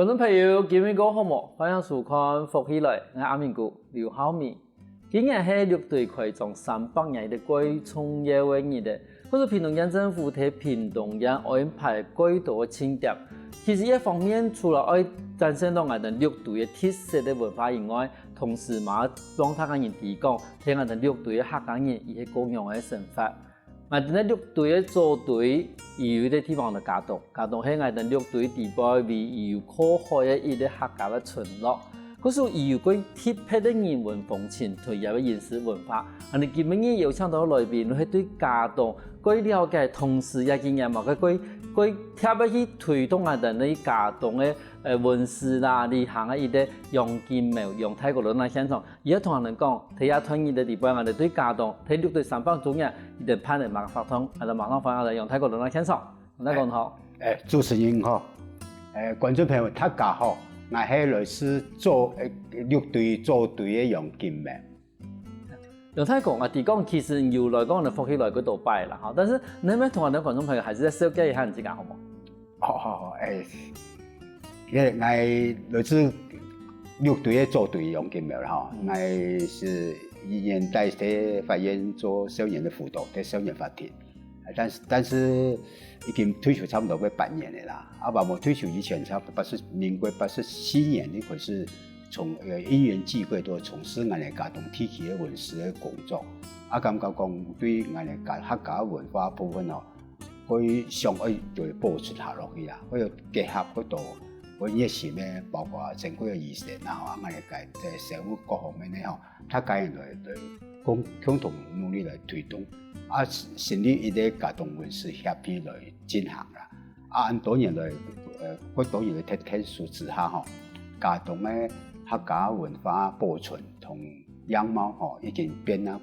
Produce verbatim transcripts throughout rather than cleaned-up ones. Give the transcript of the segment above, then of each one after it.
觀眾朋友，今日過好無？歡迎收看《福氣來》，𠊎阿明哥劉浩明。今日係六堆開張三百年个蓋重要个日仔，故所屏東縣政府在屏東縣安排蓋多个慶典。其實一方面，除了愛展現到𠊎等六堆个特色个文化以外，同時嘛讓大家人知講，在𠊎等六堆个客家人佢係過仰个生活。 𠊎等个六堆个祖堆，佢有一個地方安到佳冬，佳冬係𠊎等六堆底背唯一有靠海个一個客家个村落。故所佢有蓋特別个人文風情，同佢个飲食文化。恁呢今晡日邀請到來賓，係對佳冬蓋了解，同時也經驗嘛，蓋蓋蓋特別去推動𠊎等个佳冬个呃文史啦、旅行个一個楊金苗楊大哥來到現場。 佢愛同𠊎等講，在這段日个底背，𠊎等對佳冬，在六堆三百週年，佢等辦了麼个活動，𠊎等馬上歡迎𠊎等楊大哥來到現場。楊大哥你好。誒，主持人好，誒，觀眾朋友大家好，𠊎係來自祖誒六堆祖堆个楊金苗。楊大哥啊，你講其實有來講，你福氣來過多擺啦，哈，但是你能不能同𠊎等觀眾朋友還係再紹介一下你自家好無？ 哦，誒，因為𠊎來自六堆个祖堆楊金苗啦吼，𠊎是一年代在法院做少年个輔導，在少年法庭，但是但是已經退休差不多快八年了啦。啊，還無退休以前，差不多八十民國八十四年，一開始從呃因緣際會都從事𠊎等佳冬地區个文史个工作。啊，感覺講對𠊎等客家文化部分哦， 會想愛就保存下落去啦，會有結合好多會熱心个，包括珍貴个醫生啊，吼，啊，𠊎等个在生活各方面个吼，大家人來來共共同努力來推動，啊，成立一個佳冬文史協會來進行啦。啊，恁多年來，呃，好多年來天天數之下吼，佳冬个客家文化保存同樣貌吼，已經變啊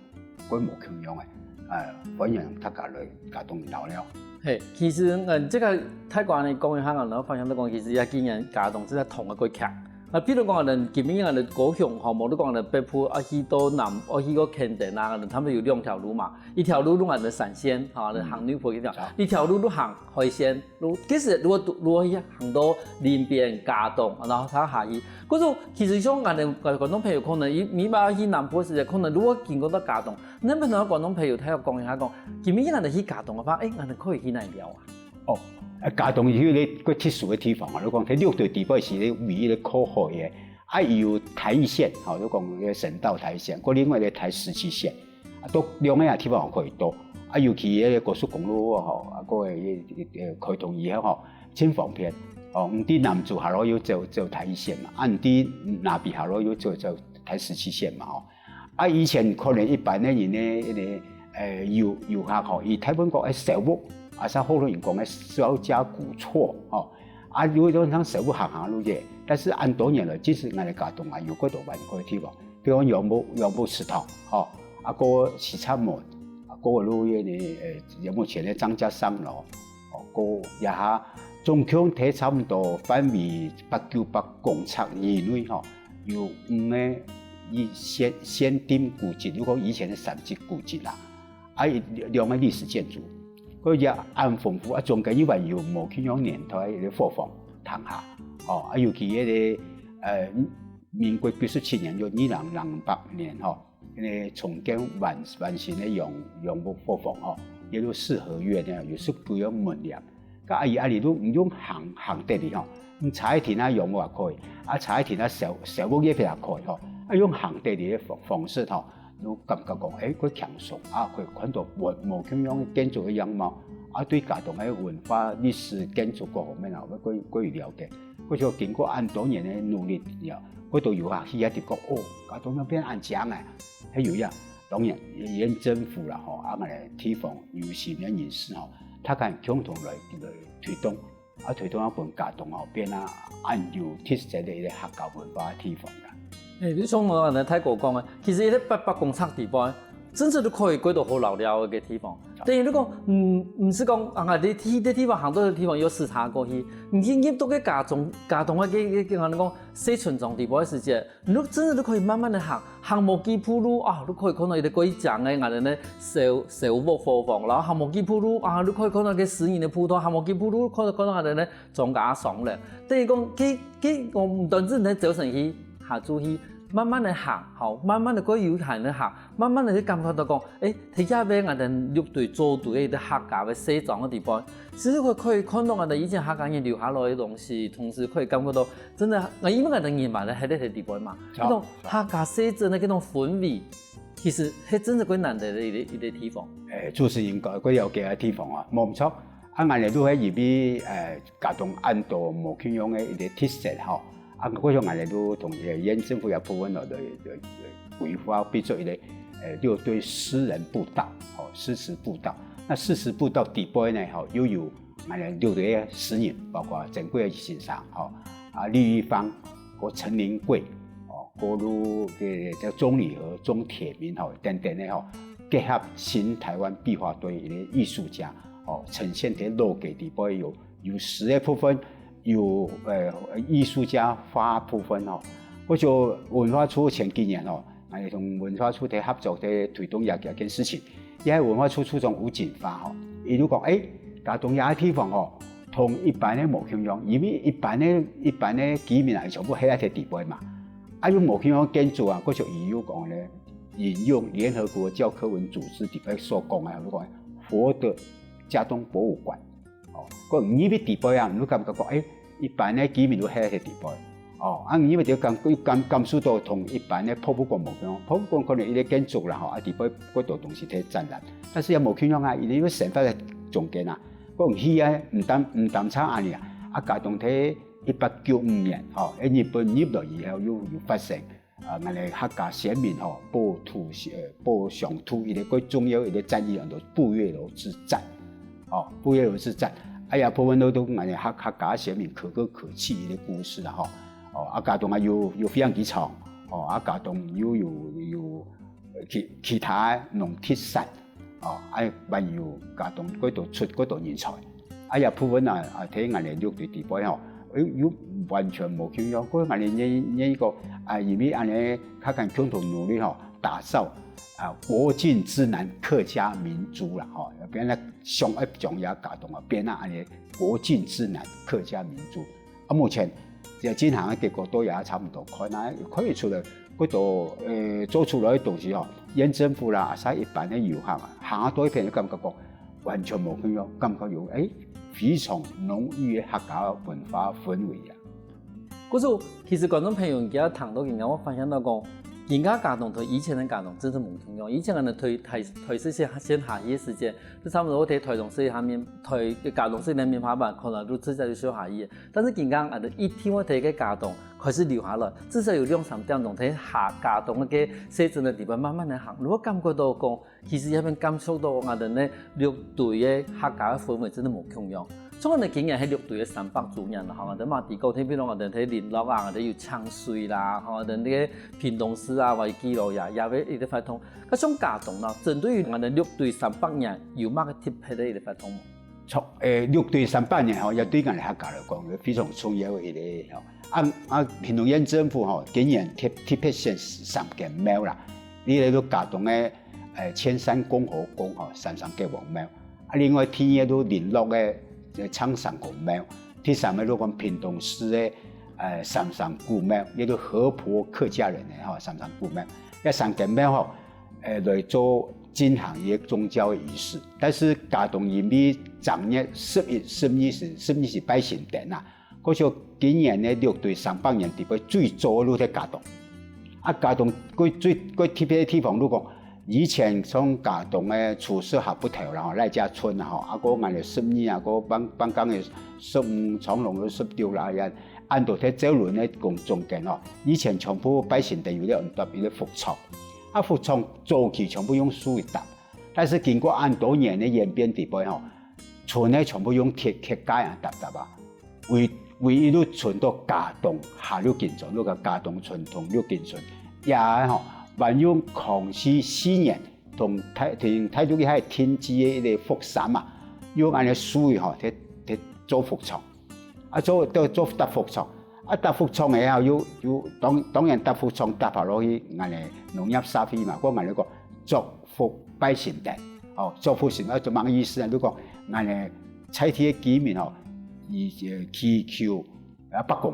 蓋無共樣个，呃，歡迎大家來佳冬尞尞。嘿，其實嗯，這個大哥呢講一下，𠊎等發現到講，其實也今年佳冬正在同一個劇。啊，譬如講，𠊎等今年𠊎等高雄吼，無你講𠊎等北部啊，去到南，啊，去到墾丁啊，𠊎等他們有兩條路嘛，一條路路𠊎等三線，吼，行內埔一條，一條路路行海線，路其實如果如果行到林邊佳冬，然後他下去，可是其實像𠊎等觀眾朋友可能，你你嘛去南部時，可能如果經過到佳冬， 能不能同觀眾朋友大家講一下講，今晡日𠊎等去佳冬个話，誒，𠊎等可以去哪尞啊？哦，啊，佳冬有一個特殊个地方啊，你講，佢六堆底背係唯一个靠海个，啊，有台一線，吼，你講个省道台一線，過另外个台十七線，啊，都兩個地方可以到，啊，尤其个高速公路吼，啊，過个開通以後吼，真方便，哦，毋知南投下落又走走台一線嘛，啊，毋知南投下落又走走台十七線嘛，吼。 啊，以前可能一般个人呢，个呃遊遊客吼，佢大部分講愛小屋，啊，像好多人講个小家古厝吼。啊，有一種像小屋行行路个，但是恁多年來，其實𠊎等佳冬啊，有幾多玩過个地方，比如講楊屋楊屋祠堂吼，啊，過西柵門，啊，過路个呢，呃，楊屋前个張家三樓，哦，過這下總共睇差不多範圍八九百公尺以內吼。 有五个以限限定古蹟，就講以前个三級古蹟啦，啊，兩个歷史建築，佢也恁豐富啊，中間又還有無共樣年代个伙房、廳下，哦，啊，尤其个个呃，民國九十七年到二零零八年吼，个重建完完成个楊楊屋伙房吼，也有四合院呢，有十幾个門簾。 該阿姨阿里路毋用行行得哩吼，你車仔停啊楊屋也可以，啊車仔停啊小小屋也也可以吼，啊用行得哩个方方式吼，你感覺講，誒，較輕鬆啊，可以看到無無共樣个建築个樣貌，啊對佳冬个文化、歷史、建築各方面啊，會較較有了解。或者經過恁多年个努力了，好多遊客去遐地講，哦，佳冬那邊恁靚誒，還有呀，當然，因政府啦吼，啊𠊎等地方有心个人士吼， 大家共同來來推動，啊推動啊分佳冬吼變啊恁有特色个一個客家文化个地方啦。誒，就像𠊎等大哥講个，其實一個八百公尺底背，真正都可以過到好尞尞个地方。等於你講，嗯，毋係講啊，你去个地方行到个地方有視察過去，你入到个家中，家中个个个个，講細村莊地方个時節，你真正都可以慢慢个行，行無幾步路啊，你可以看到一個幾靚个，𠊎等个小小屋伙房，然後行無幾步路啊，你可以看到个私人个步道，行無幾步路，看到看到𠊎等个莊家庄了。等於講，佢佢講毋單止你朝晨去，下晝去，慢慢个行，吼，慢慢个過悠閒个行，慢慢个去感覺到講，誒，這下尾𠊎等六堆做堆个客家个細莊个地方，其實佢可以看到𠊎等以前客家人留下來个東西，同時可以感覺到，真的，因為𠊎等人嘛，在該个地方嘛，那種客家細鎮个那種氛圍，其實還真是最難得个一個一個地方。誒，就是應該最了解个地方啊，無毋著。啊，𠊎等都係因為誒，家中恁多無共樣个一個特色吼， 啊，過去𠊎等都同這個縣政府个部分咯，來來來規劃，比作一個呃六堆詩人步道，吼，詩詞步道。那詩詞步道底背呢，吼，又有𠊎等六堆个詩人，包括曾貴先生，吼，啊李玉芳，過陳臨貴，哦，過路个叫鍾理和、鍾鐵民，吼，等等个吼，結合新台灣壁畫堆个藝術家，哦，呈現在老街底背有有詩个部分，有呃藝術家畫部分吼。故所文化處前幾年吼，𠊎同文化處在合作在推動這這件事情。也係文化處處長吳錦發吼，佢就講，誒，佳冬這地方吼，同一般个無共樣，因為一般个一般个居民啊，全部歇在地背嘛。啊，有無共樣建築啊，故所佢又講呢，引用聯合國教科文組織底背所講个，就講活的佳冬博物館。 哦，過你入去底背啊，你感覺講，誒，一般个居民都歇在底背。哦，啊，你入去感感感受到同一般个博物館無共，博物館可能一個建築啦吼，啊，底背過多東西在展覽，但是也無共樣啊，因為生活在中間啊，講去啊，毋單毋單淨恁樣啊，啊，佳冬在一八九五年吼，誒，日本入來以後又有發生 啊，𠊎等客家先民吼，保土呃保鄉土一個最重要一個戰役，安到不月樓之戰。哦，不月樓之戰，哎呀，部分都都𠊎等客客家先民可歌可泣一個故事啦吼。哦，啊，佳冬啊又又非常之長，哦，啊，佳冬又有有其其他農特產， 哦，啊，還有佳冬過多出過多人才。啊，這部分啊，啊，在𠊎等六堆底背吼，誒，又完全無共樣。過𠊎等願願意講，啊，因為恁樣較敢共同努力吼，打造啊國境之南客家民族啦吼，變啊想愛將這佳冬啊變啊恁樣國境之南客家民族。 啊，目前這進行个結果都也差毋多看啊，可以出來，過多呃做出來个東西吼，縣政府啦，啊，一般个遊客啊，行到一片就感覺講完全無共樣，感覺有誒非常濃郁个客家文化氛圍啊。故所，其實觀眾朋友，你今日聽到今日，𠊎發現到講，今日佳冬同以前个佳冬真係無共樣。以前𠊎等在在在市縣下去个時間，就差毋多在台中市下面，在佳冬市內面下班，可能就直接就燒下去。 但是今日𠊎等一定會在該佳冬開始留下來，至少有兩三點鐘在下佳冬个細鎮个地方慢慢个行，你會感覺到講，其實也會感受到𠊎等个六堆个客家个氛圍真的無共樣。像𠊎等今年係六堆个三百週年啦，吼，𠊎等嘛知講，特別講𠊎等在麟洛啊，𠊎等有清水啦，吼，𠊎等該个屏東市啊，或者基隆呀，也會一個活動。該像佳冬呢，針對於𠊎等六堆三百年，有麼个特別个一個活動無？ 著，誒，六堆三百年吼，也對𠊎等客家來講，非常重要个一個吼。啊啊，屏東縣政府吼，今年特特別選三間廟啦，你來到佳冬个誒千山共和宮吼，三山國王廟，啊，另外第二个就麟洛个誒唱山公廟，第三个就講屏東市个誒三山古廟，也就河婆客家人个吼三山古廟，這三間廟吼， 誒來做進行一個宗教个儀式。但是佳冬因為正月十一、十二時、十二時拜神燈啊，故所今年个六堆三百年底背最早就在佳冬。啊，佳冬佢最佢特別个地方，就講以前像佳冬个初四下晡頭啦吼，賴家春啦吼，啊，過𠊎等十二啊，過放放假个十五、長榮个十六啦，也恁多在醮輪个中中間吼，以前全部拜神燈有咧安搭一個福床。 啊，福床早期全部用樹仔搭，但是經過恁多年个演變底背吼，賰个全部用鐵鐵架啊搭搭啊，唯唯一就賰到佳冬下六根村，就个佳冬村同六根村，也吼，還用康熙四年同大同大陸个還定製个一个服衫啊，用恁呢手藝吼，去去做服裝，啊做做做搭服裝，啊搭服裝个啊，又又當當然搭服裝搭下落去，恁呢農業社會嘛，講恁呢講作福拜神殿，哦，作福神啊，就麼个意思啊？就講恁呢在地个居民吼，以祈求 啊伯公，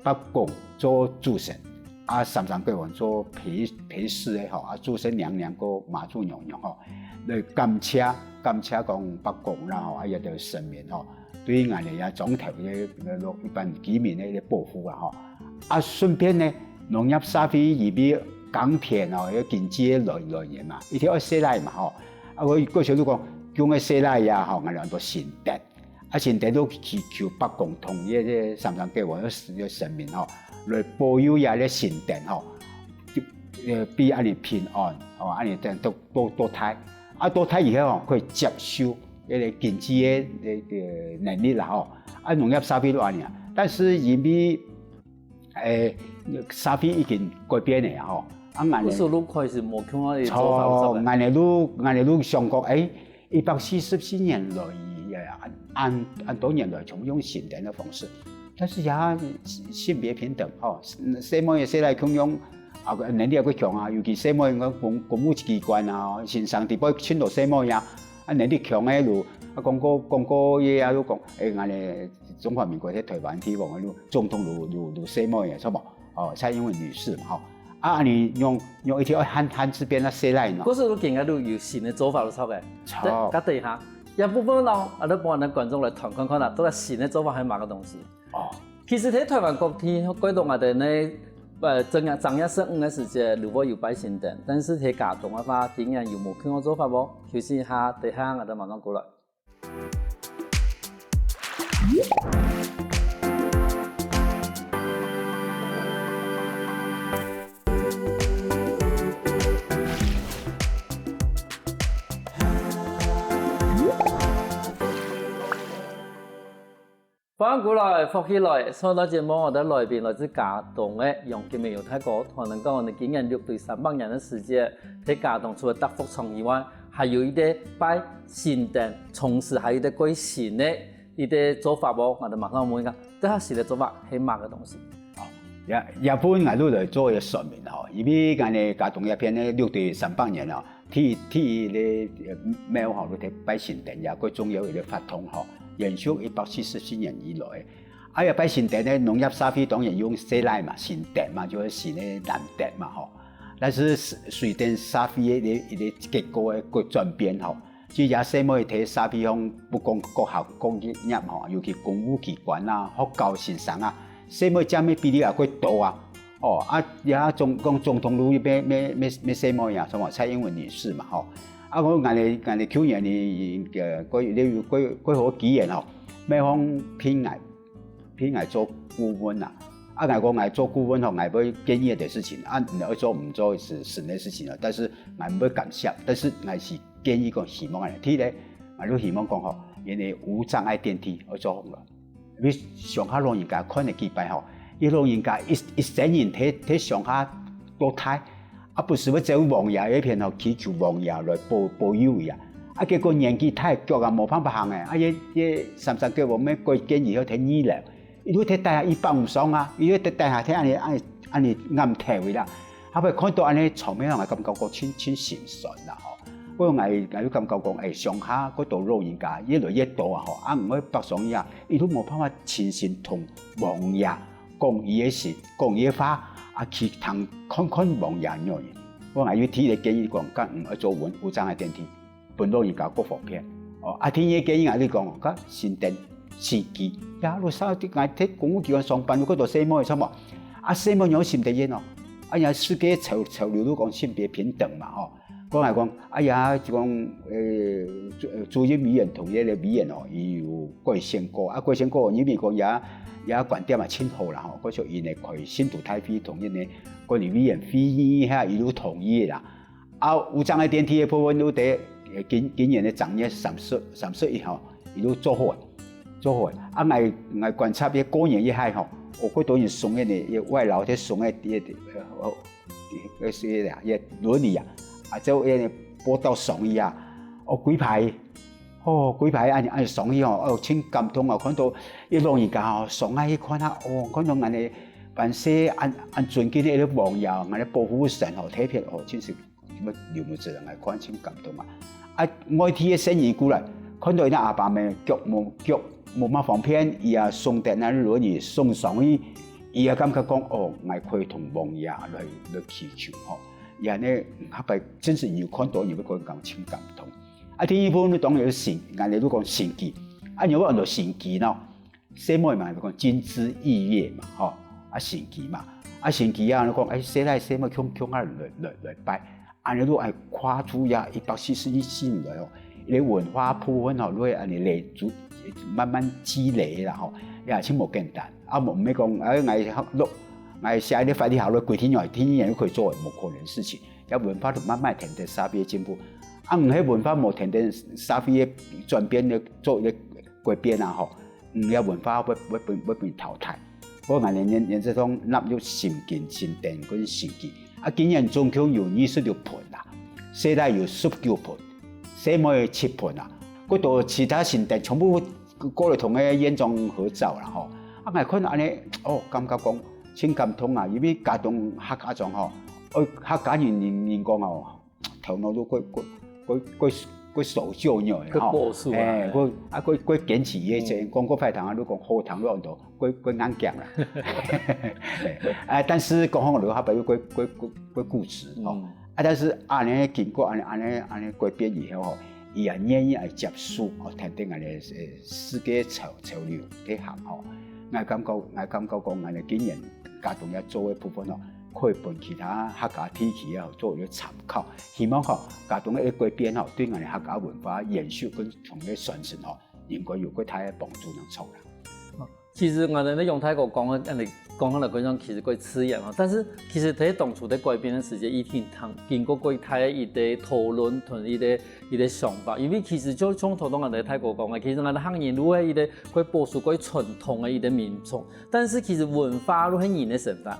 伯公做主神，啊三山國王做陪陪侍个吼，啊主神娘娘个媽祖娘娘吼，來感謝感謝講伯公啦吼，啊也就神明吼，對𠊎等這庄頭个一般居民个一个保護啊吼。啊順便呢，農業社會因為耕田哦，有經濟个來來源嘛，一定愛洗泥嘛吼。啊𠊎過去就講，用个洗泥呀吼，𠊎等安到神殿。 啊神殿都祈求伯公同這个三山國王个神明吼，來保佑這个神殿吼，呃，比恁呢平安，吼，恁呢等到到到大，啊到大以後吼，可以接受這个經濟个个能力啦吼，啊農業社會都恁呢啊，但是因為，誒，社會已經改變了吼，啊𠊎等，故所就開始無共樣个做法，著，𠊎等就𠊎等就想講，誒， 一百四十四年來，恁恁恁多年來，全部用神殿个方式，但是也性別平等吼，細妹仔細倈共樣，啊能力也較強啊，尤其細妹仔公公務機關啊，先生底背盡多細妹仔啊，啊能力強个就，啊講過講過也啊就講，誒，𠊎等中華民國在台灣地方个就總統就就就細妹仔，著無？ 哦，蔡英文女士嘛吼，啊恁呢用用一條漢漢字邊个洗泥呢。故所就今日就有新个做法就著个。著。該等一下，這部分呢，啊就幫𠊎等觀眾來揣看看啊，到底新个做法係麼个東西。哦。其實在台灣各地，過到𠊎等呢，呃，正月正月十五个時節，就會有拜神殿，但是在佳冬个話，今年有無共樣做法無？休息一下，等下𠊎等馬上過來。 歡迎過來，福氣來！上一段節目，𠊎等來賓來自佳冬个楊金明楊大哥，同𠊎等講，你今年六堆三百年个時節，在佳冬除了搭福床以外，還有一個拜神殿，同時還有一個過神个一個做法無？𠊎等馬上問一下，這下新个做法係麼个東西？哦，這這分𠊎就來做一個說明吼，因為𠊎等佳冬這片个六堆三百年哦， 第第一个廟吼，就係拜神殿也最重要一個活動吼，延續一百四十四年以來。啊，這拜神殿呢，農業社會當然用洗泥嘛，神殿嘛，就係神个藍靛嘛吼。但是隨隨等社會个一個一個結構个轉變吼，其實這細妹在社會上，不管各行各業吼，尤其公務機關啊、學校先生啊，細妹佔个比例也過多啊。 哦，啊，這總講總統就愛愛愛愛細妹啊，什麼蔡英文女士嘛吼。啊，𠊎𠊎𠊎舊年呢，呃，過過過好機緣吼，廟方聘𠊎聘𠊎做顧問啊。啊，𠊎講𠊎做顧問吼，𠊎會建議一個事情，啊，你愛做毋做係係你个事情啊，但是𠊎毋會干涉，但是𠊎係建議講希望恁呢。第一個，𠊎就希望講吼，因為無障礙電梯愛做好了。 因為鄉下老人家看个幾擺吼，佢老人家一一生人在在鄉下到大，啊，不時會走王爺該片吼，祈求王爺來保保佑佢啊。啊，結果年紀大，腳也無辦法行个，啊，這這三山國王愛改建以後在二樓，佢就在底下，佢放毋上啊，佢就在底下在恁呢恁呢恁呢頷頭个啦。後尾看到恁呢場面，𠊎感覺講盡盡心酸啦吼。 過𠊎𠊎就感覺講，誒，鄉下過多老人家越來越多啊吼，啊，毋會北上去啊，佢都無辦法親身同王爺講佢个事，講佢个話，啊，去聽看看王爺仰仔。過𠊎又提個建議講，該毋愛做無無障礙電梯，分老人家較方便。哦，啊，第二個建議𠊎就講，該新店司機，呀，路上𠊎在公務機關上班，有幾多細妹，著無？啊，細妹仰尋得應哦？啊，人家世界潮潮流都講性別平等嘛，吼。 講來講，哎呀，就講，呃，主主任委員同該个委員哦，佢有改選過，啊，改選過，因為講也也觀點嘛盡好啦吼，過去因為開信徒大會同因為管理委員會遐，佢都同意个啦。啊，無障礙電梯个部分都得，呃，今今年个正月三十三十一號，佢都做好个，做好个。啊，𠊎𠊎觀察个過年以後吼，有幾多人送个呢，外勞在送个，呃， 个个个輪椅啊，啊，就个報導上去啊，哦，歸排，哦，歸排恁恁上去哦，哦，真感動哦，看到一老人家哦，上來去看啊，哦，看到恁呢，還係恁恁尊敬个一个王爺，恁呢保護神哦，特別哦，真是 流目汁來看，真感動啊！啊，外地个細人過來，看到𠊎兜阿爸姆腳無腳無麼方便，佢也送等啊輪椅送上去，佢也感覺講，哦，𠊎可以同王爺來來祈求吼。佢恁呢，下擺真係有看到，你會感覺真感動。啊，第二部分當然係神，𠊎兜都講神蹟，啊，你有講到神蹟喏。 細妹嘛，講金枝玉葉嘛，吼，啊，神奇嘛，啊，神奇啊，你講，哎，細倈細妹共共下來來來拜，恁呢都愛跨出呀一百四十一年來哦，這文化部分吼，都會恁呢累積慢慢積累啦吼，也真無簡單。啊，無毋係講，哎，𠊎學落，𠊎寫一個法律學落，幾十年，幾十年就可以做，無可能事情。這文化都慢慢天天社會進步，啊，毋係文化無天天社會个轉變个做一個改變啊吼。 嗯，這文化會會分會分淘汰。不過𠊎連連連這種納入心經、心燈跟心機，啊，今年總共有二十六盆啦，細倈有十九盆，細妹七盆啊，過多其他神燈全部過來同个院長合照啦吼。啊，𠊎看恁呢，哦，感覺講真感動啊，因為佳冬客家庄吼，哦，客家人人人講哦， 頭腦都過過過過過守舊呢，過保守啊。哎，過啊過過堅持，以前講過壞聽啊，你講好聽，你講到過過硬頸啦。哎，但是講好了，下擺又過過過過固執哦。啊，但是恁呢經過恁呢恁呢恁呢改變以後吼，佢也願意來接受哦，天天恁呢世界潮潮流去行吼。𠊎感覺𠊎感覺講恁呢今年佳冬也做个部分哦， 可以分其他客家地區啊做一個參考。希望吼，佳冬个改變吼，對𠊎兜客家文化延續跟傳承吼，應該有較大个幫助能出來。其實𠊎兜楊大哥講个，恁呢講个來講，其實較自然哦。但是其實在當初在改變个時節，一定經過較大个一個討論同一個一個想法。因為其實就像頭先𠊎兜大哥講个，其實𠊎兜客人如果一個較保守、較傳統个一個民族，但是其實文化就係人个生活。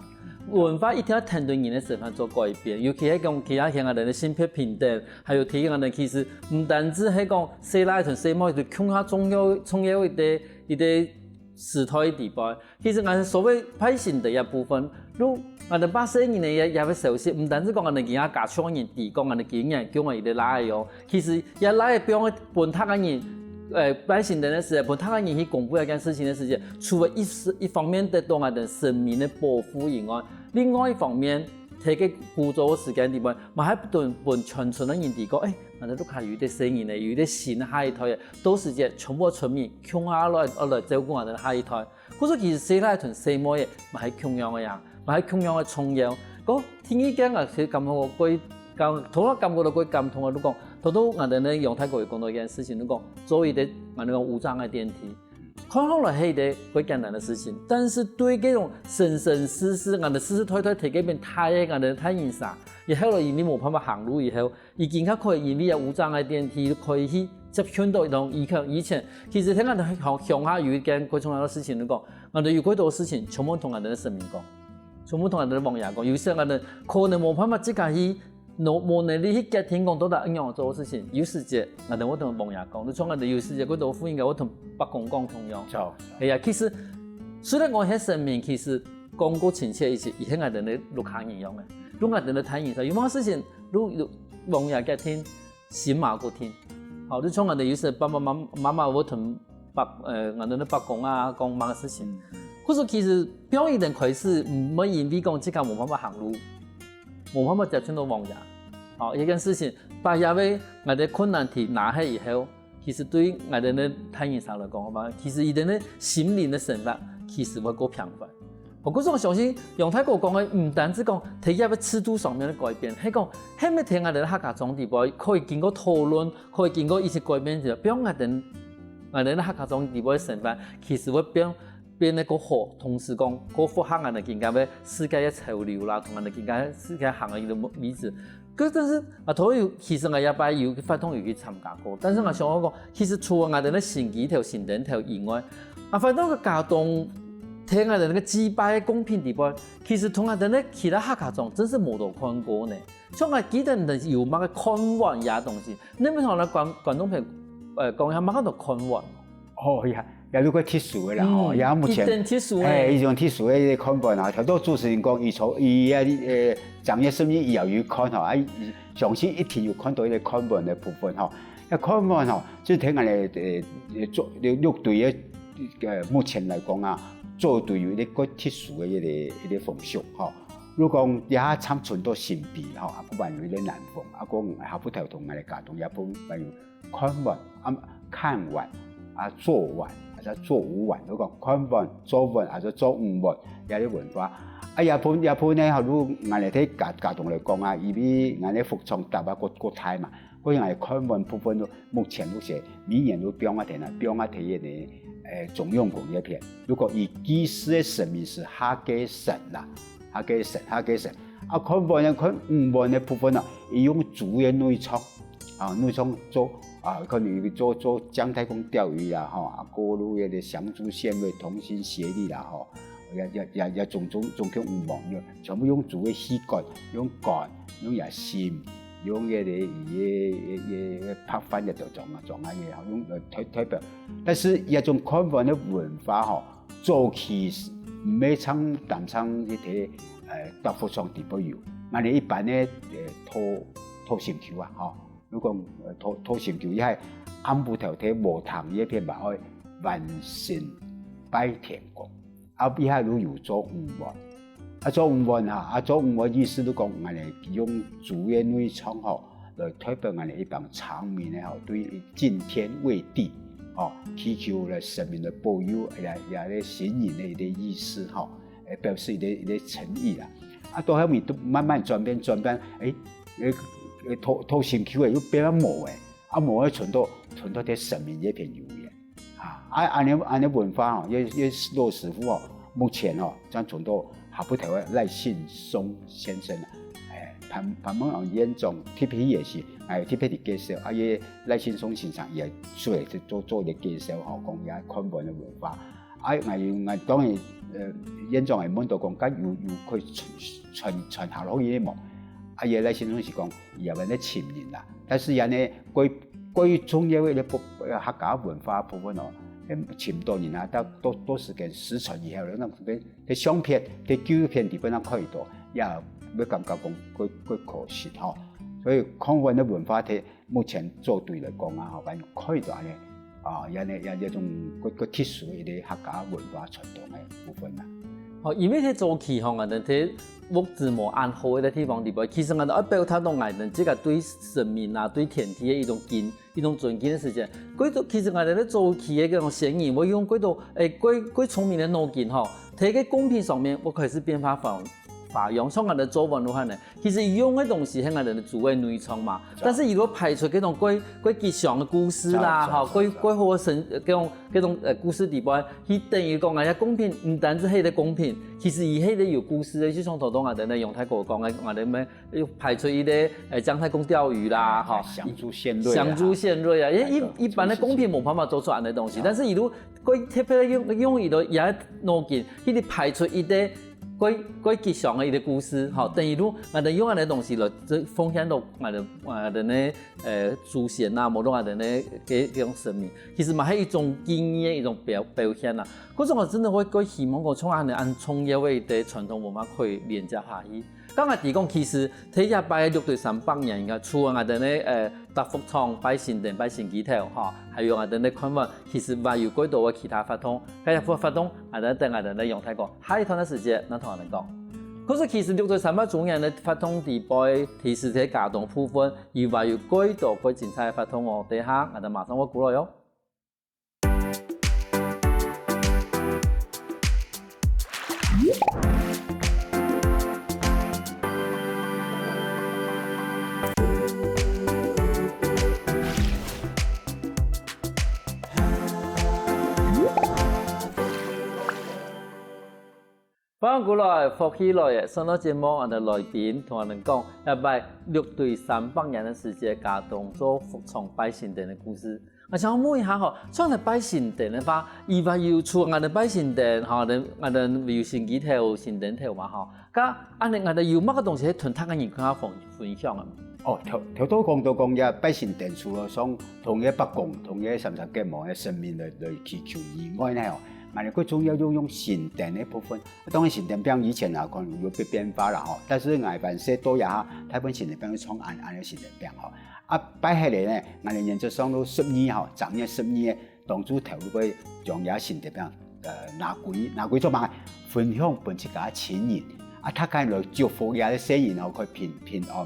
文化一定愛跈等人个生活做改變，尤其係講其他像𠊎兜个性別平等，還有提醒𠊎兜其實毋單淨係講細倈同細妹就共下重要重要一個一個時代个地位。其實𠊎所謂拜神个一部分，就𠊎兜拜神个人呢也也會熟悉，毋單淨講𠊎兜其他家族个人知講𠊎兜今年降个一個倈仔哦， 其實這倈仔放分逐個人，呃，拜神燈个時，分逐個人去公布這件事情个時節，除了一一方面得到𠊎兜神明个保護以外，另外一方面，在該古早个時間裡背，嘛還分分全村个人知講，誒，𠊎兜屋下有一個細人呢，有一個新个下一代个，到時節全部个村民共下來來照顧𠊎兜个下一代。 故所其實細倈同細妹仔嘛係共樣个呀，嘛係共樣个重要。講第二件啊，其實感覺過感，頭先感覺到過感動个，就講，頭先𠊎兜呢楊大哥有講到一件事情，就講做一個𠊎兜講無障礙電梯，看起來係一個過簡單个事情，但是對這種生生世世，𠊎兜世世代代在這片大个𠊎兜大人儕，以後來因為無辦法行路以後， 已經較可以因為有無障礙電梯可以去接近到一種以前以前，其實聽𠊎兜鄉鄉下有一件過重要个事情，就講，𠊎兜有過多事情，全部同𠊎兜个神明講，全部同𠊎兜个王爺講，有時𠊎兜可能無辦法自家去，無無能力去決定講到底仰般做个事情，有時節𠊎兜會同王爺講，就像𠊎兜有時節過多婦人家會同伯公講共樣。就係啊，其實雖然講係神明，其實講過親切一些，佢係𠊎兜个屋下人樣个，就𠊎兜个大人儕，有麼个事情，就就王爺決定， 心嘛固定。好，就像𠊎兜有時爸爸媽媽媽媽會同伯呃，𠊎兜个伯公啊講麼个事情。可是其實放一等開始，毋會因為講自家無辦法行路，無辦法接近到王爺。好，一件事情，把這個𠊎兜困難題拿下以後，其實對𠊎兜个大人儕來講嘛，其實佢兜个心靈个生活其實會過平凡。 毋過𠊎相信楊大哥講个，毋單淨講在這個制度上面个改變，係講係毋係在𠊎兜个客家庄裡背可以經過討論，可以經過一些改變之後，變𠊎兜𠊎兜个客家庄裡背个生活，其實會變變得過好，同時講過符合𠊎兜今个个世界个潮流啦，同𠊎兜今个世界行个一個位置。 可是，但是啊，頭有其實𠊎這擺有活動有去參加過，但是𠊎想講，其實除了𠊎兜个神機頭、神燈頭以外，啊，反倒个佳冬聽𠊎兜該祭拜个供品底背，其實同𠊎兜个其他客家庄真係無多看過呢。像𠊎記得你兜有麼个看碗這東西，你有無同𠊎觀觀眾朋友呃講一下麼个叫看碗？哦呀，也有个特殊个啦吼，嗯也目前一等特殊个哎，一種特殊个看板啊，頭先主持人講，伊從伊个呃正月十二伊也有看吼，啊，相信一定有看到一个看板个部分吼。那看板吼，就聽𠊎兜呃做六隊个呃目前來講啊，做隊有一个特殊个一个一个風俗吼。如果講也參傳到新埤吼，啊，不管有一个南風，啊，講下晡頭同𠊎兜家當也分還有看碗啊，看碗啊，做碗，或者做五碗，如果看碗、做碗或者做五碗，這个文化。啊，也分也分呢，吼，如𠊎兜在家家當來講啊，因為𠊎兜福昌搭啊，過過大嘛，所以𠊎看碗部分都目前都是每年都放啊天啊，放啊天个呢，誒，中央公園片。如果以祭祀个神明是客家神啦，客家神，客家神。啊，看碗呢，看五碗个部分啊，伊用竹个內臟。 啊，內臟做啊，可能有做做姜太公釣魚啦，吼，啊，過路个相助獻位，同心協力啦，吼，也也也也總總總共五萬，全部用竹个氣管，用管，用也心，用个个个个个白饭个都裝啊装啊个，吼，用呃代代表。但是這種看碗个文化吼，早期毋係像單像一个呃大福昌底背有，𠊎兜一般个呃土土心臼啊，吼。 如果講討討成就，也係暗晡頭在禾埕這片嘛，愛還神拜天公。啊，這下又有做五碗，啊做五碗哈，啊做五碗意思就講𠊎兜用豬个內臟吼，來代表𠊎兜一幫長民个吼，對敬天畏地吼，祈求來神明个保佑，也也係神明个一個意思吼。 誒表示一個一個誠意啦。啊，到後面都慢慢轉變轉變，誒，誒，誒，討討成就誒又變啊無誒，啊無誒傳到傳到這神明這片有誒。啊，啊，恁樣恁樣文化吼，這這老師傅吼，目前吼，正傳到下晡頭个賴信松先生啊，誒，潘潘孟安院長特別也是，誒，特別的介紹，啊，這賴信松先生也做做做一個介紹吼，講這看門个文化。 啊，𠊎𠊎當然，呃，院長會問到講，該有有可以傳傳傳下落去个無？啊，這賴先生是講，也還在尋人啦。但是恁呢，最最重要个部客家文化部分哦，尋到人啊，到到到時間失傳以後，那種在相片、在紀錄片底背上看到，也會感覺講，過過可惜吼。所以看門个文化在 目前做對來講啊，吼，還有看到恁呢，啊，也呢也這種个个特殊个一個客家文化傳統个部分啦。吼，因為在早期吼，𠊎兜在物資無恁好个地方底背，其實𠊎兜愛表達到𠊎兜自家對神明啊、對天地个一種敬、一種尊敬个時間。過多其實𠊎兜在早期个這種先人，會用過多誒，過過聰明个腦筋吼，在个公平上面，會開始變化方 發揚，像𠊎兜做文化呢，其實用个東西係𠊎兜个主要內容嘛。但是如果排除這種過過吉祥个故事啦，吼，過過好个神，這種這種呃故事底背，佢等於講𠊎兜公平，毋單止係个公平，其實佢係个有故事个，就像頭先𠊎兜个楊大哥講个，𠊎兜咩又排除一個呃姜太公釣魚啦，吼，相助獻瑞，相助獻瑞啊，因為一一般个公平無辦法做出恁个東西，但是佢都過特別用用佢个也腦筋，佢排除一個 過過吉祥个一個故事，吼，等於講，𠊎兜用恁个東西來奉獻到𠊎兜𠊎兜个呃祖先啊，無論𠊎兜个个這種神明，其實嘛係一種敬意个一種表表現啊。故所𠊎真个會會希望講，像恁呢恁重要个一個傳統文化可以連接下去。剛才提講，其實第一擺六堆三百年，應該除了𠊎兜个呃 搭福昌拜神殿、拜神齎頭，吼，還有𠊎兜个看門，其實還有過多个其他活動。該兜活動，𠊎兜等𠊎兜个楊大哥下一段个時間，來同𠊎兜講。可是其實六堆三百周年个活動底背，其實在佳冬部分，佢還有過多過精彩个活動哦。等一下，𠊎兜馬上會過來哦。 歡迎過來，福氣來了！上到節目，𠊎兜來賓同𠊎兜講，這擺六堆三百年个時節，佳冬做福昌拜神殿个故事。𠊎想問一下吼，像𠊎等拜神燈个話，以外有除𠊎等拜神燈，吼，𠊎等𠊎等有神旗頭、神燈頭嘛，吼，該恁呢𠊎等有麼个東西係同大家人較分分享个？哦，頭頭都講到講，這拜神燈除了像同个伯公、同个三山國王个神明來來祈求以外呢，吼，𠊎等最重要用用神燈个部分。當然神燈餅以前啊，可能有變變化啦吼，但是𠊎還細到這下，大部分神燈餅係像恁恁个神燈餅吼。 啊，拜忒了呢，𠊎等原則上都十二吼，正月十二个當晝頭都會將這神燈餅，呃，拿歸拿歸做麼个？分享分自家親人，啊，大家來祝福這細人吼，可以平平安，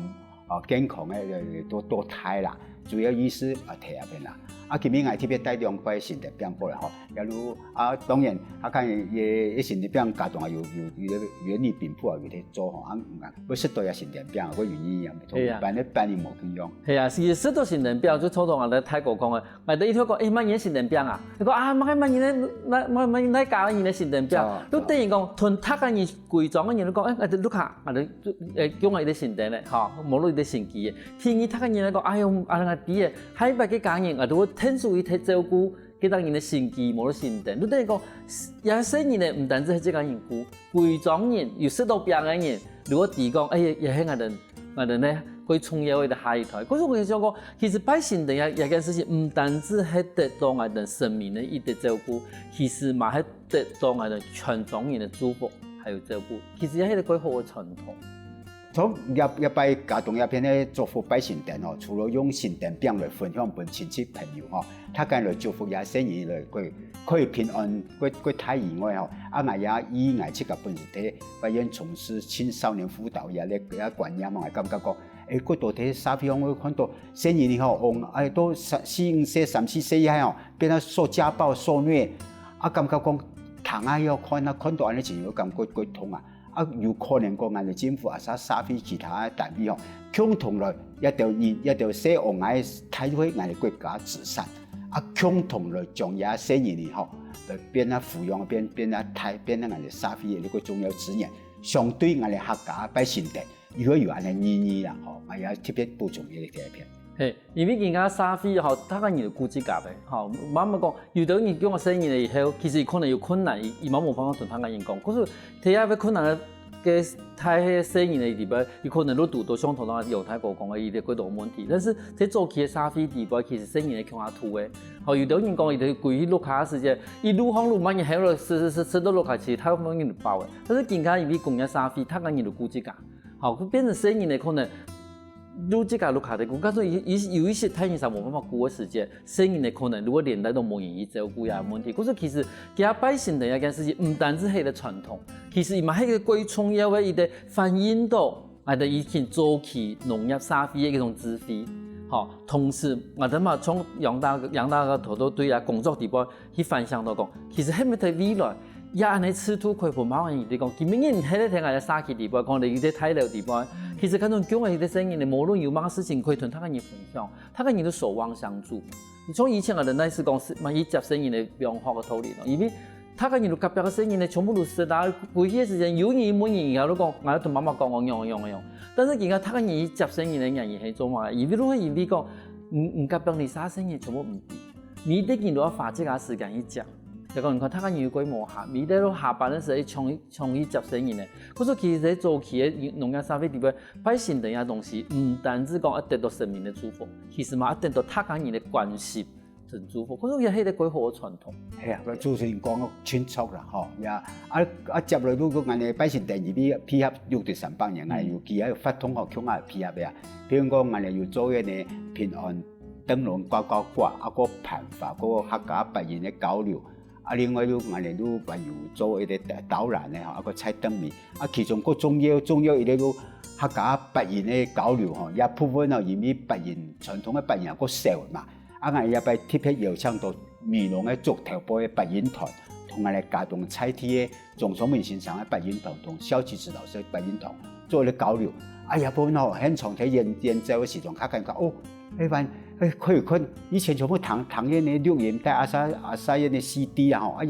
哦，健康个，呃，多多大啦。主要意思啊，在這片啦。啊，今日𠊎特別帶兩塊神燈餅過來吼，也如啊，當然，啊，看也也神燈餅家中啊，有有有有有你平鋪啊，有在做吼，啊，會食到這神燈餅，會有營養，同一般个餅無共樣。 係啊，其實食到神燈餅，就像頭先𠊎等大哥講个，𠊎等一聽講，欸，麼人个神燈餅啊？佢講啊，麼个麼人个，麼麼麼哪家人个神燈餅？哦，就等於講，同大家人歸莊个人都講，欸，𠊎等屋下，𠊎等，欸，用𠊎个神燈咧，吼，無論个神旗个。第二，大家人來講，哎喲，啊，𠊎知个，下一擺个家人，𠊎都會天主一直照顧，該當人个神旗，無論神燈，就等於講，這細人呢，毋單止係自家人顧，歸莊人，有食到餅个人，如果知講，哎，也係𠊎等 𠊎等呢，最重要个下一代。可是𠊎想講，其實拜神燈這這件事情，毋單止係得到𠊎等神明个一个照顧，其實嘛係得到𠊎等全莊人个祝福，還有照顧。其實也係一个最好个傳統。從這這擺家中這片个祝福拜神燈吼，除了用神燈餅來分享分親戚朋友吼，大家來祝福這細人來過過平安過過大以外吼，啊，𠊎也以𠊎自家本身在 法院從事青少年輔導也咧也觀念嘛，感覺講，欸，過多在社會上會看到細人仔吼，往欸都三四五歲、三四歲遐吼，變到受家暴、受虐，啊，感覺講，聽啊要看啊，看到恁呢情形，感覺過痛啊。啊，有可能講，恁呢政府啊，啥社會其他單位吼，共同來，一條人，一條細往𠊎大會𠊎國家慈善，啊，共同來將這細人仔吼，來變啊撫養，變變啊大，變啊𠊎个社會个一个重要資源。 相對𠊎等客家拜神燈，又有恁呢意義啦，吼，𠊎也特別補充一个這一片。嘿，因為今下社會吼，大家人都顧自家个，吼，慢慢講，有兜人降細人了以後，其實佢可能有困難，佢佢嘛無辦法同大家人講。可是，在這个困難个个大个細人个裡背，佢可能都堵到像頭先楊大哥講个，佢个幾多問題。但是在早期个社會裡背，其實細人个共下渡个，吼，有兜人講，佢就歸去屋下个時節，一路上路慢慢行路，食食食食到屋下，其實大部分人都飽个。 但是今下因為工業社會，大家人都顧自家，吼，變成細人个可能，都自家都卡在顧，假使有有有一些大人儕無辦法顧个時節，細人个可能如果連帶都無人去照顧呀問題。故所其實，佢拜神燈這件事情，毋單止係一个傳統，其實佢嘛係一个最重要个一个反映到，啊，在以前早期農業社會个一種智慧，吼，同時，𠊎等嘛從楊大楊大哥頭頭對啊工作裡背 去反省到講，其實係毋係在未來，也恁呢制度可以分某人，你講，今晡日你係在𠊎个社區裡背，可能你在大樓裡背，其實看中降个細人呢，無論有麼个事情可以同大家人分享，大家人都守望相助。像以前𠊎等那時講，係嘛，去接細人个放學个道理咯，因為大家人都隔壁个細人呢，全部都識啊，歸去个時間，有人問人，然後都講，𠊎要同媽媽講，𠊎樣樣樣。但是今下大家人去接細人个原因係做麼个？因為都係因為講，毋毋隔壁你啥細人全部毋知。 每一个人都愛花自家時間去接。就講你看，大家人又過無閒，每一个都下班个時候，衝去衝去接細人呢。故所其實在早期个農業社會裡背，拜神燈這東西，毋單止講愛得到神明个祝福，其實嘛愛得到大家人个關心同祝福。故所也係一个幾好个傳統。係啊，主持人講个清楚啦，吼，也啊啊，接落如果恁呢拜神燈入去配合六十三百年，啊，有機會發通吼，共下配合个啊。比如講，恁呢有做个呢平安 燈籠掛掛掛，啊，過辦法，過客家八音个交流。啊，另外又𠊎等又還有做一个導覽个吼，啊，過在燈謎。啊，其中過重要重要一个又客家八音个交流吼，這部分吼，因為八音傳統个八音啊，過少嘛。啊，𠊎這擺特別邀請到美濃个竹頭背个八音團，同𠊎等家中在地个 鍾松明先生个八音堂同蕭其志老師个八音堂做一个交流。啊，這部分吼，現場在演演奏个時陣，較感覺哦，哎，還哎可以看，以前全部聽聽个錄音帶，啊，啥啊啥个CD啊吼，啊，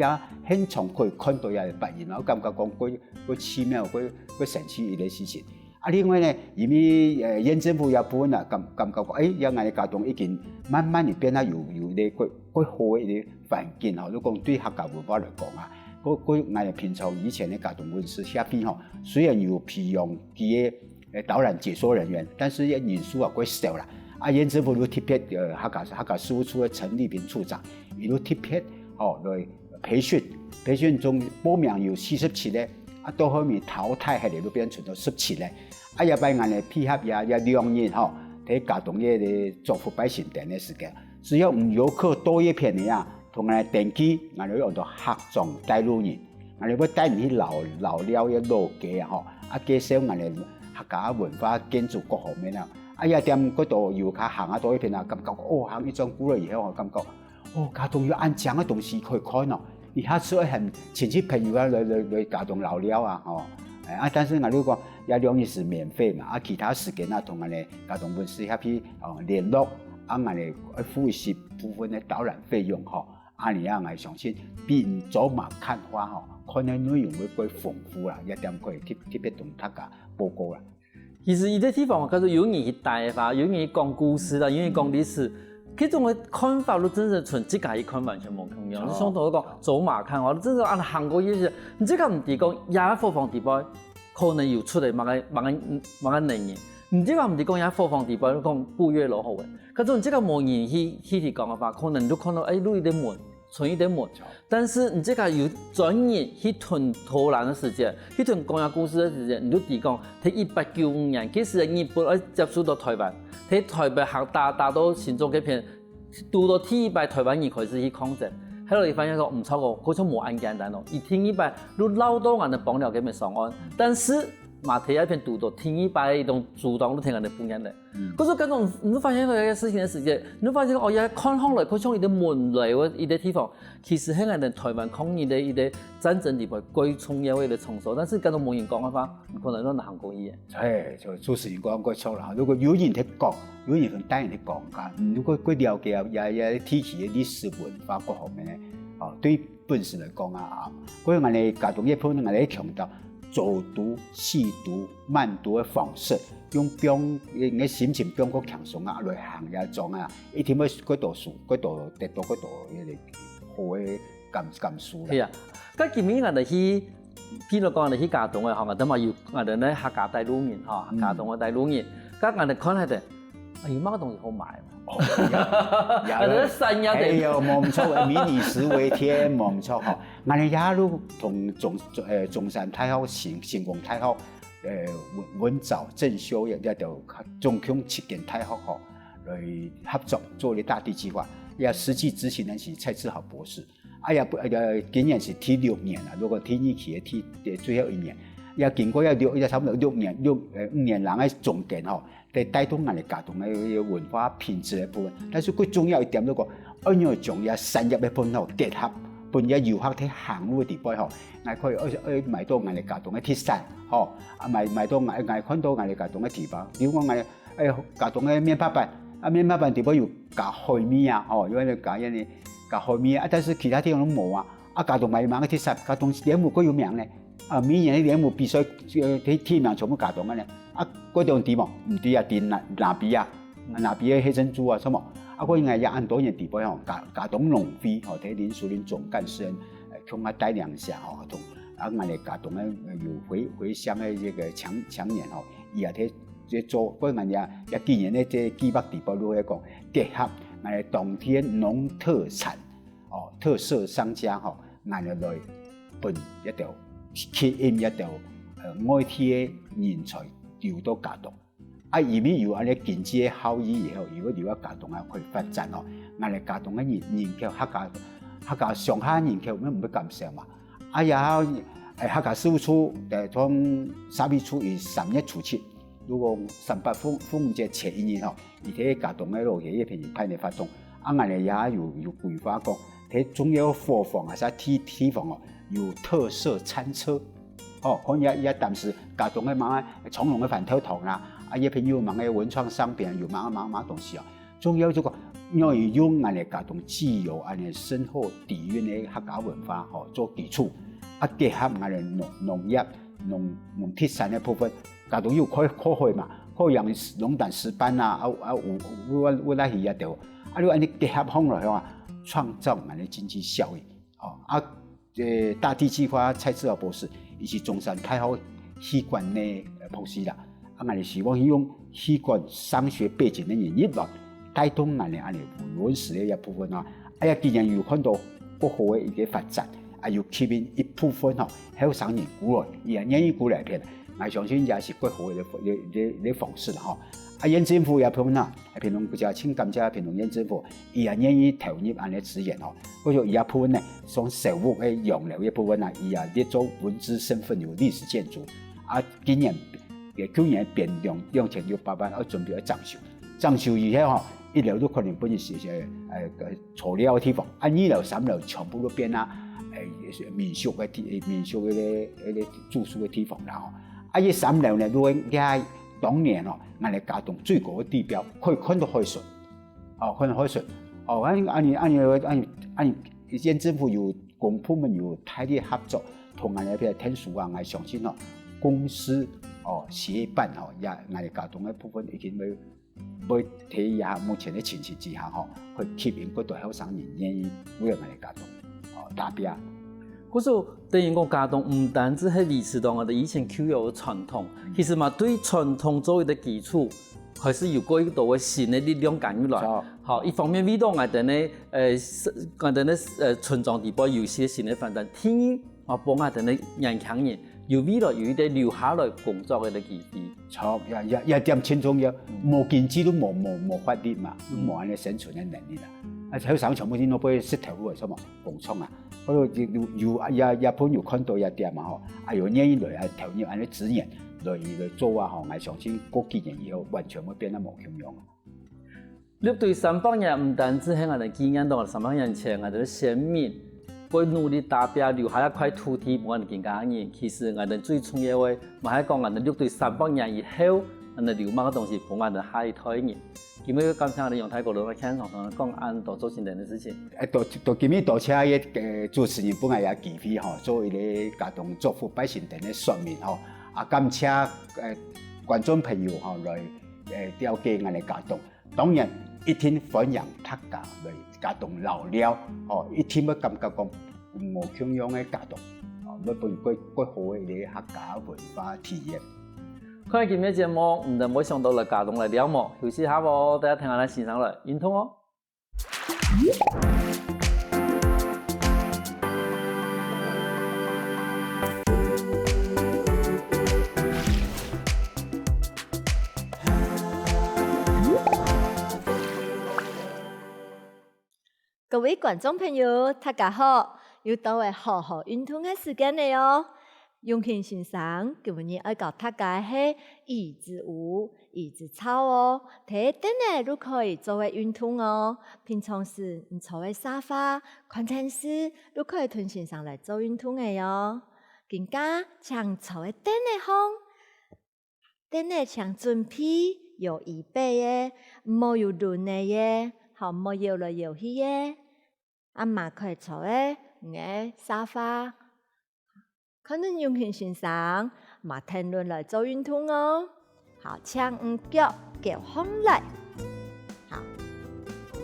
這現場可以看到這八音，我感覺講過過奇妙，過過神奇一个事情。啊，另外呢，因為呃縣政府也部分啊感感覺講，誒，也𠊎个佳冬已經慢慢地變到有有一個過過好个一個環境吼，就講對客家文化來講啊，過過𠊎个平常以前个佳冬文史協會吼，雖然有培養佢个呃導覽解說人員，但是也人數啊過少啦。啊，縣政府就特別呃客家客家事務處个陳立平處長，佢就特別吼來培訓，培訓中報名有四十七个，啊，到後面淘汰下來就變成到十七个。啊，這擺𠊎个配合也也兩日吼，在佳冬个祖福拜神殿个時間，只要有遊客到這片个啊，同𠊎登記，𠊎就用到客庄帶路人。 𠊎兜會帶你去遶遶尞个老街啊吼，啊介紹𠊎兜客家文化建築各方面啊。啊這點過多遊客行啊到這片啊，感覺哦，行一轉久了以後吼，感覺哦，佳冬有恁靚个東西可以看哦。你下次會喊親戚朋友啊來來來佳冬遶尞啊吼。哎啊，但是𠊎就講，這兩日係免費嘛，啊其他時間啊，同𠊎兜佳冬文史協會哦聯絡，啊𠊎兜愛付一些部分个導覽費用吼。 恁樣啊，𠊎相信比你走馬看花吼，看个內容會過豐富啦，這點可以特特別同大家報告啦。其實一個地方，假如有人去帶个話，有人去講故事啦，有人講歷史，這種个看法，就真正同自家去看完全無共樣。你想到講走馬看花，真正恁行過去，你自家毋知講，這伙房裡背可能有出來麼个麼个麼个能人，你自家毋知講，這伙房裡背講古月老好个。 假使你自家無人去去去講个話，可能你就看到哎，路一個門，伸一個門。但是你自家有專人去同導覽个時節，去同講這故事个時節，你就知講，在一八九五年，該時个日本愛接收到台灣，在台北行打打到新竹該片，堵到第一擺台灣人開始去抗爭。後來佢發現講，毋著哦，好像無恁簡單哦。佢第一擺就遶到𠊎兜枋寮該片上岸，但是嘛在該片堵到第一擺个一種阻擋，就在𠊎兜本縣了。 可是該種你發現到一個事情个時節，你發現哦，這看上來好像一個門來个一個地方，其實係𠊎兜台灣抗日个一個戰爭裡背最重要个一個場所，但是該種無人講个話，你可能都難行過去个。嘿，就主持人講過著啦。如果有人在講，有人同大人在講，啊，如果過了解啊，也也地區个歷史文化各方面个，哦，對本身來講啊，啊，所以𠊎兜佳冬這部分，𠊎兜強調 走讀、細讀、慢讀个方式，用放个心情放較輕鬆啊，來行這莊啊，一定會過多事，過多得到過多个好个感感受啦。係啊，該今日𠊎兜去，譬如講𠊎兜去佳冬个吼，𠊎兜嘛有𠊎兜呢客家帶路人吼，佳冬个帶路人，該𠊎兜看下仔，有麼个東西好買？ 哦，也也，哎喲，無毋著，民以食為天，無毋著吼。𠊎兜也有同中呃中山大學、成成功大學，呃文文藻正修也也就總共七間大學吼，來合作做這大地計畫。也實際執行人是蔡志豪博士。哎呀，不，呃，今年是第六年了，如果第二期个第最後一年，也經過也六也差不多六年六呃五年零个中間吼， 來帶動𠊎兜佳冬个文化品質个部分。但是最重要一點就講，愛仰將這產業个部分吼結合，分這遊客在行路个地方吼，𠊎可以愛愛買到𠊎兜佳冬个特產吼，啊買買到𠊎𠊎看到𠊎兜佳冬个地方，比如講𠊎哎佳冬个面白粄，啊面白粄地方有加海味啊吼，有該加該加海味啊，但是其他地方都無啊。 啊，佳冬嘛有麼个特色，佳冬蓮霧較有名呢。啊，每年蓮霧比賽，呃，第第一名全部佳冬个呢。啊，該種知無？毋知啊，知哪哪邊啊，哪邊个黑珍珠啊，什麼？啊，𠊎應該也恁多年底背吼，佳佳冬農會吼，在林淑玲總幹事，呃，共下帶領下吼，同啊，𠊎兜佳冬个有回回鄉个這個青青年吼，也在在做，𠊎兜也也今年个這計畫底背都會講，結合𠊎兜當地農特產。 哦，特色商家吼，𠊎兜來分一兜吸引一兜呃外地个人才留到佳冬。啊，因為有恁樣經濟个效益以後，如果留到佳冬啊可以發展哦，𠊎兜佳冬个人人口客家客家鄉下人口毋毋會減少嘛。啊，然後誒客家事務處誒從社會處於三月初七，如果三八婦婦女節前一日吼， 佢在佳冬个老街一片有辦个活動，啊，𠊎兜也有有規劃講，在重要伙房啊，啥地地方哦，有特色餐車，哦，可能也也當時佳冬个麼个長隆个番豆糖啦，啊，一片有麼个文創商品，有麼个麼个麼个東西哦。重要就講，因為用𠊎兜佳冬既有恁樣深厚底蘊个客家文化吼做基礎，啊，結合𠊎兜農農業。農農特產个部分，該都有靠靠海嘛，靠養龍膽、石斑啊，啊啊有有有有那魚啊對無？啊，你恁樣結合起來吼啊，創造恁樣經濟效益。哦，啊，呃，大地計畫蔡志豪博士，以及中山大學氣管个呃博士啦，啊，𠊎希望用氣管商學背景个人入來，帶動𠊎等恁樣語文史个一部分啊。哎呀，既然有看到較好个一個發展，啊，有吸引一部分吼後生人過來，佢也願意過來片，𠊎相信也係較好个个个个方式啦吼。啊，縣政府也部分啊， 屏東國家盡感謝屏東縣政府，佢也願意投入恁樣資源吼。或者佢也部分呢，像小屋个洋樓个部分啊，佢也列做文資身份有歷史建築。啊，今年，舊年編兩兩千六百萬，愛準備愛整修。整修以後吼，一樓都可能分佢係呃呃坐尞个地方，啊，二樓、三樓全部都變啊，呃，民宿个地民宿个个个住宿个地方啦吼。啊，佢三樓呢，如果佢當年哦，𠊎等佳冬最高个地標，可以看到海脣。 哦，看海脣。哦，恁恁樣恁樣恁樣恁樣，縣政府有公部門有大力合作，同𠊎等个天數啊，𠊎相信哦，公私哦協辦哦，也𠊎等佳冬个部分已經會會在這目前个情形之下吼，會吸引較多後生人願意為𠊎等佳冬哦打拚。故所等於講佳冬毋單淨係維持到𠊎等以前舊有个傳統，其實嘛對傳統做一個基礎， 開始有過一個新个力量加入來。好，一方面為到𠊎等个呃，𠊎等个呃村莊底背有一些新个發展。第二，啊，幫𠊎等个年輕人有未來有一個留下來工作个機會。著，這這這點盡重要，無經濟都無無無活力嘛，無恁樣生存个能力啦。啊，後生全部都愛食頭路个，什麼工廠啊， 好，有有有啊，也也分有看到這點嘛吼，啊，有願意來啊投入恁樣資源來來做啊吼，𠊎相信過幾年以後完全會變得無共樣啊。六堆三百年毋單淨係𠊎等紀念到三百年前𠊎等个先民，會努力打拚留下一塊土地分𠊎等今下人。其實𠊎等最重要个，嘛係講𠊎等六堆三百年以後，𠊎等留麼个東西分𠊎等下一代人。 今晡日感謝𠊎等楊大哥來到現場同𠊎講恁多做新店个事情。欸，多多今晡日多謝个呃主持人分𠊎這機會吼，做一個佳冬祝福拜新店个說明吼。啊，感謝呃觀眾朋友吼來呃了解𠊎等佳冬。當然，一定歡迎大家來佳冬尞尞吼，一定會感覺講無共樣个佳冬，吼，會分佢過過好个一個客家文化體驗。 看今日節目，毋知會想到來佳冬來尞無？休息下哦，大家聽下來欣賞來運動哦。各位觀眾朋友，大家好！又到了好好運動个時間了哦！永慶先生今晡日愛教大家个係椅子舞、椅子操哦。在凳仔就可以做个運動哦。平常時你坐在沙發、看電視，就可以同先生來做運動个哦。今下請坐在凳仔項， 凳仔請準備有椅背个，毋好有輪仔个，好，毋好搖來搖去个。啊嘛可以坐个，你个沙發。看等永慶先生，嘛跈等來做運動哦。好，請你腳翹䟘來。 好，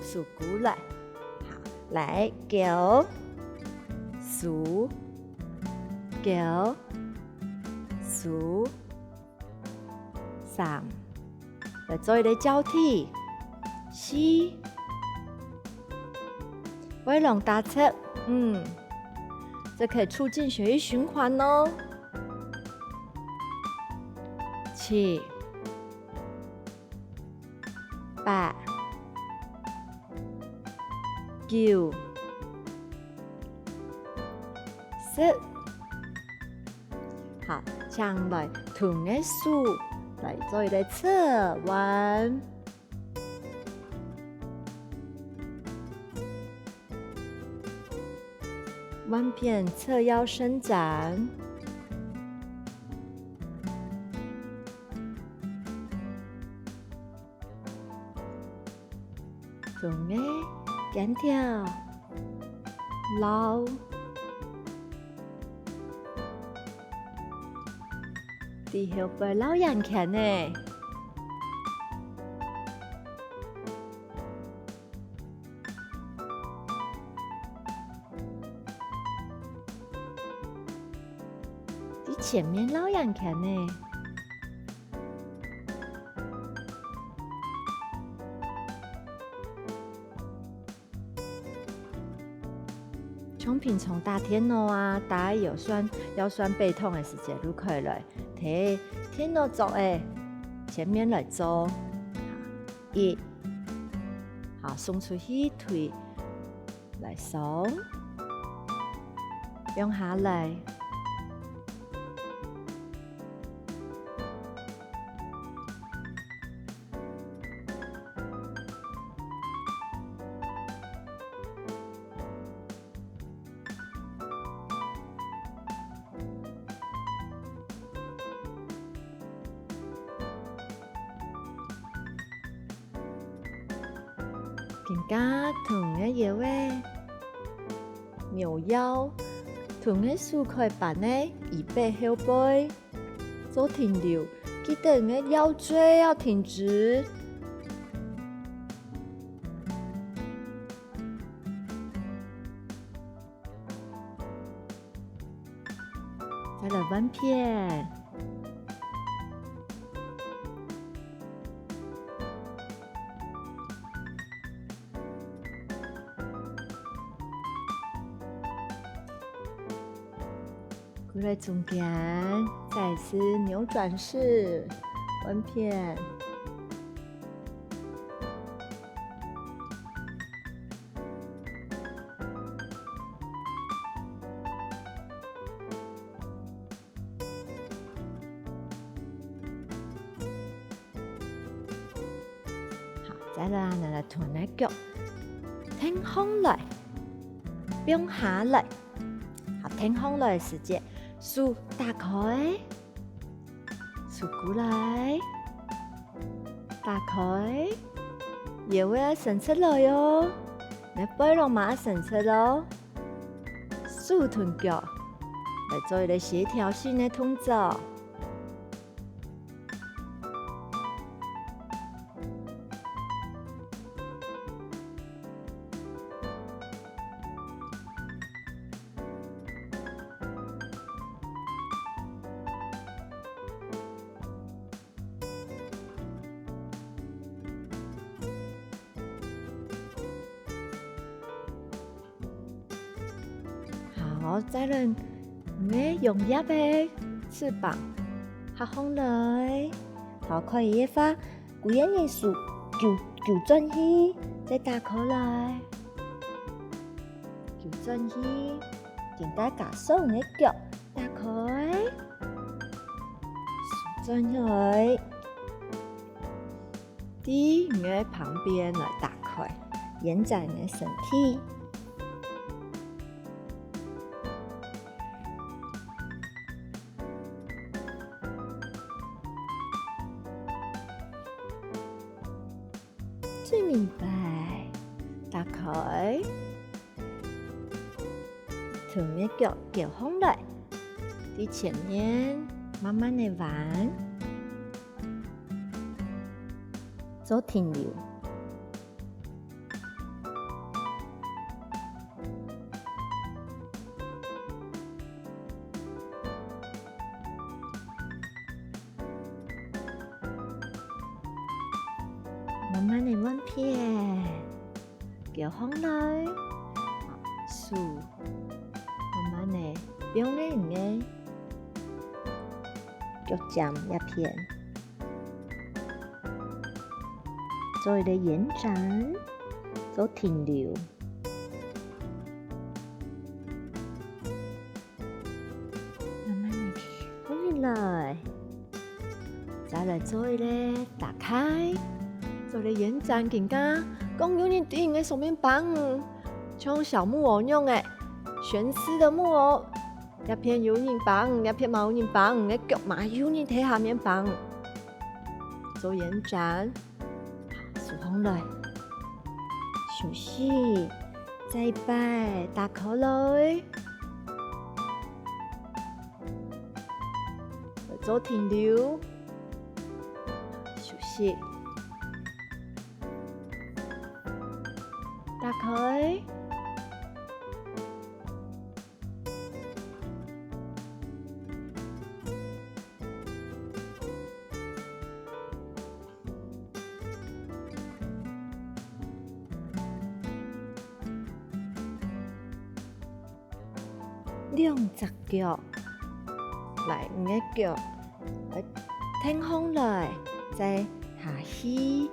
手舉來。好，來，翹，手，翹，手，三，來做一個交替，四，會讓打直，五，這可以促進血液循環哦。七， 八、九、十。好，請來同个手來做一個側彎。 彎片側腰伸展。同个肩條、腰、在後背摎圓圈仔。在前面摎圓圈仔。 像平常打電腦啊，打个腰痠，腰痠背痛个時節，就可以來在電腦桌个前面來做。一，好，送出去推，來鬆，放下來。 緊加同个腰仔扭腰，同个手開扳仔，預備後背。 做停留，記得你个腰椎要挺直。再來換片。 歸來中間，再次扭轉式，換片。 好，再來啊，拿來同个腳挺䟘來，放下來。好，挺䟘來个時節，手打開，手過來，打開，腰仔愛伸直來哦，你个背囊嘛愛伸直哦。手同腳來做一個協調性个動作。 好，再來，你个揚蝶个翅膀合䟘來。好，可以个話，歸个人手，糾，糾轉去，再打開來。糾轉去，緊加雙个腳，打開，手轉來。 在你个旁邊來打開，延展你个身體。最尾擺，打開。 同你个腳翹䟘來，在前面慢慢个彎，做停留。慢慢个換片。 翹䟘來，手慢慢个放在你个腳尖這片，做一個延展，做停留。 慢慢个放下來，再來做一個打開，做一個延展，更加講有人在你个上面挷，像小木偶樣个，懸絲的木偶，這片有人挷，這片嘛有人挷，你个腳嘛有人在下面挷，做延展。 手䟘來，休息，再一擺打開來。做停留，休息，打開。 兩隻腳，來，你个腳，來，挺䟘來，再下去，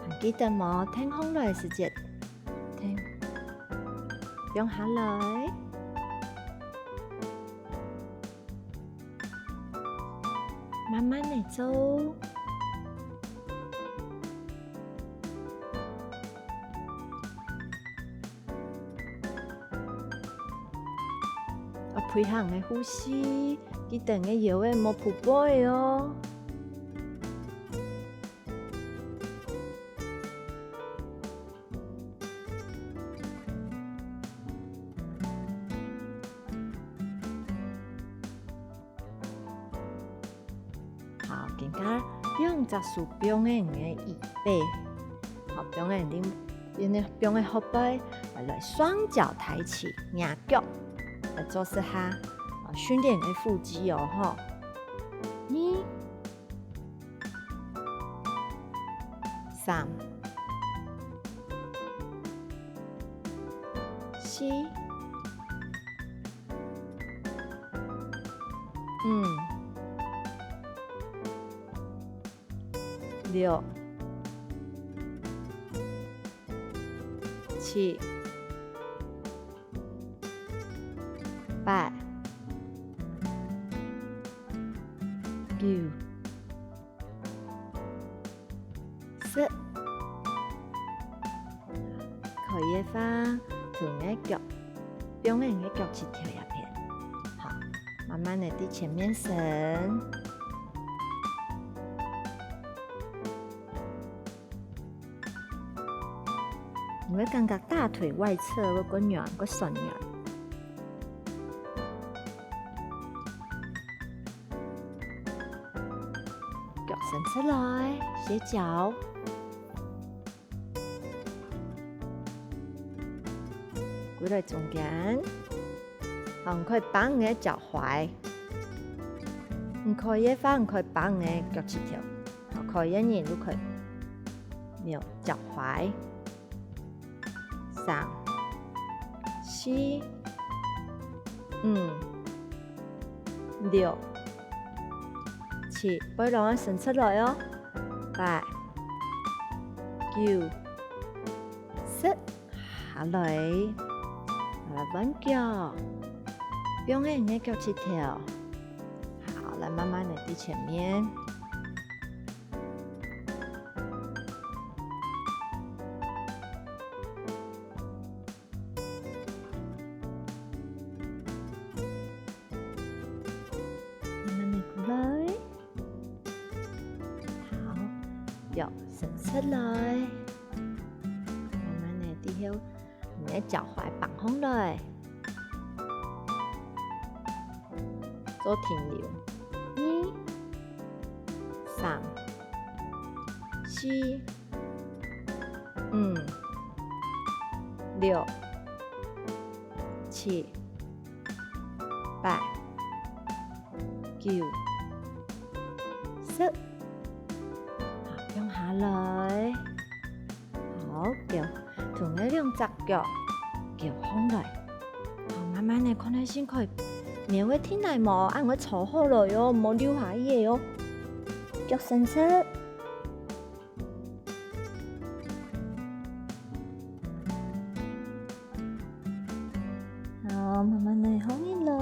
還記得無？挺䟘來時節，挺，放下來。 慢慢仔做。啊，配合你个呼吸，記得你个腰仔莫匍匐仔哦。 好，今下兩隻手放在你个椅背，好，放在你，放在後背，來，雙腳抬起，仰腳，來做一下，啊，訓練你个腹肌哦，吼。二， 三、四、五、六、七、 八、九、十。可以个話，同你个腳，放在你个腳趾頭這片。好，慢慢仔在前面伸。 你會感覺大腿外側會較軟，較痠軟。腳伸出來，斜角。歸來中間。 好，你可以扳你个腳踝。你可以个話，你可以扳你个腳趾頭。好，可以个人就可以。有腳踝。三、四、五、六、七，背囊伸出來哦。八、九、十。 下來，來換腳，放下你个腳趾頭。好，來慢慢仔在前面。慢慢仔過來。好，腳伸出來。慢慢仔，之後 你个腳踝放䟘來，做停留。二、三、四、五、六、七、 八、九、十。好，放下來。好，腳，同你兩隻腳，腳䟘來。好，慢慢仔看你身軀，腰仔挺來無？恁樣坐好來哦，莫溜下去哦。腳伸直。 好，慢慢仔䟘起來。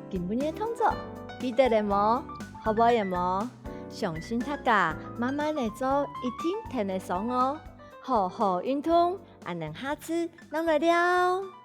今晡日个動作，記得了無？學會了無？相信大家慢慢仔做，一定跈得上哦。好好運動，恁樣下次正來尞。